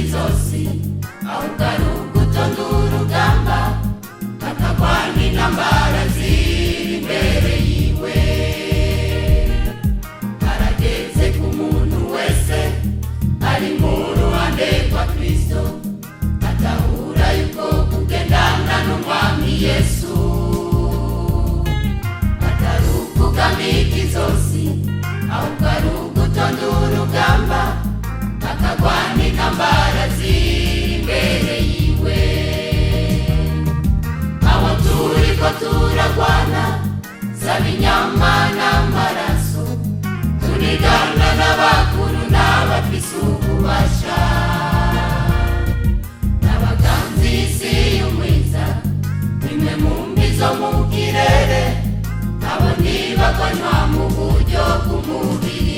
izosi, ahubwo ari ugutonda urugamba, akagwana intambara ziri imbere yiwe. Harageze ku muntu wese ari mu ruhande rwa Kristo, atahura yuko kugendana n'Umwami Yesu atari ukugamika izosi, ahubwo ari ugutonda urugamba, akagwana intambara ziri imbere yiwe. Aho turiko turagwana saba inyama n'amaraso, tunigana n'abakuru n'abafise ububasha, n'abaganzi isi y'umwiza, bimwe mu mbi zo mu kirere, abo ntibagonywa mu buryo bw'umubiri.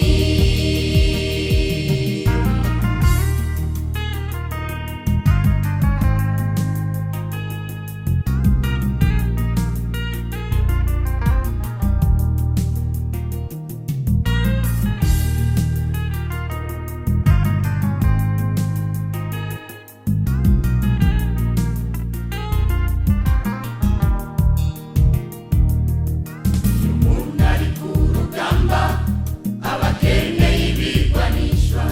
Umuntu ari ku rugamba aba akeneye ibigwanishwa,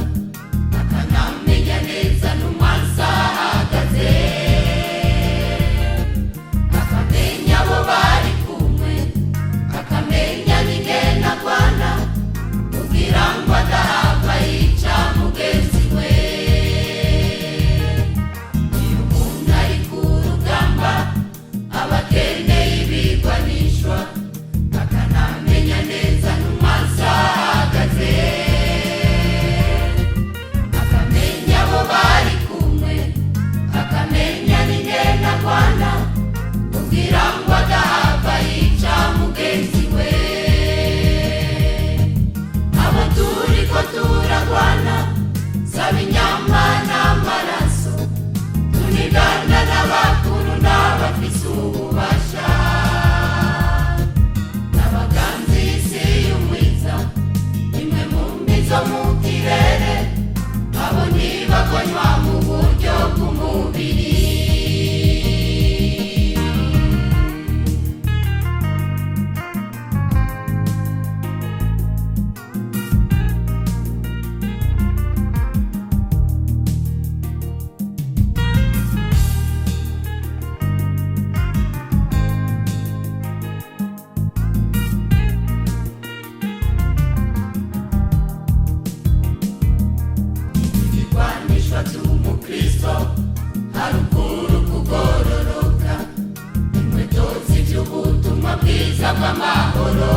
akanamenya neza n'umwansi ahagaze, akamenya abo bari kumwe, akamenya n'ingene agwana, kugira ngo adahava yica mugenzi we. Iyo umuntu ari ku rugamba aba akeneye ibigwanishwa, akanamenya neza n'umwansi ahagaze, akamenya abo bari kumwe, akamenya n'ingene agwana, kugira ngo adahava yica mugenzi we. Abo turiko turagwana saba inyama n'amaraso, tunigana n'abakuru n'abafise ububasha, n'abaganzi isi y'umwiza, imwe mu mbi zo mu kirere, abo ntibagonywa mu buryo bw'umubiri. Ibigwanishwa by'umukristo haruguru kugororoka, inkweto z'iby'ubutumwa bwiza bw'amahoro.